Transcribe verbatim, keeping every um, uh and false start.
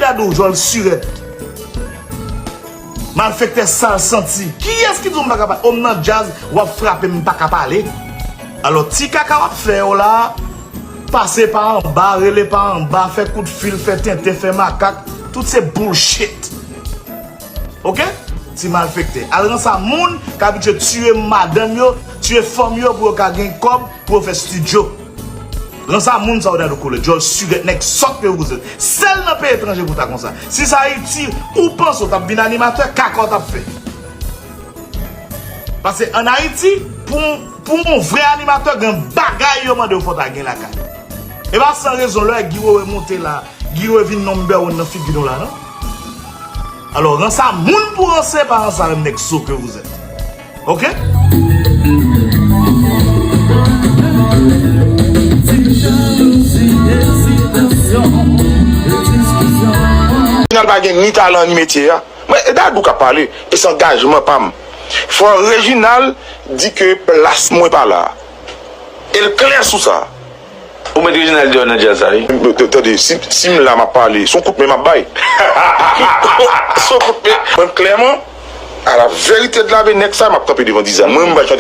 Gad ou, djòl sirèt. Malfektè sal santi. Kiyès ki di w m pa ka pale? O m nan djaz, w ap frape m, m pa ka pale. Alò, ti kaka w ap fè yo la, pase pa anba, rele pa anba, fè kout fil, fè tenten, fè makak, tout se bullshit. Oke? Ti malfektè. Al ranse a moun k abitye tiye madanm yo, tiye fanm yo pou yo ka gen kòb, pou yo fè estidyo. Ranse a moun sa yo, Dadou Kolè, djòl sirèt, nèg sòt ke vous êtes. Sèl nan peyi etranje pou ta konsa. Si se Ayiti, ou panse w t ap vin animatè, kaka w t ap fè. Paske ann Ayiti, pou, pou yon vrè animatè, gen bagay yo mande w fò w ta gen lakay. E pa san rezon, lè Guy Wewe monte la, Guy Wewe vin number one nan figi nou la, non? Alò, ranse a moun pou ranse, pa ranse avè m, nèg so ke vous êtes. Oke? Reginald pa gen ni talan ni metye a. Mwen, e Dadou k ap pale, e se angajman pa m. Fò Reginald di ke plas mwen pa la. E l klè sou sa. Ou met Reginald deyò nan djaz sa, wi. Tande, si, si m la, m ap pale, se yon kout men m ap bay. Se yon kout men. Mwen, klèman, à la vérité de la vie, nèg sa, m ap kanpe devan Dizan. Mwen, m pa chante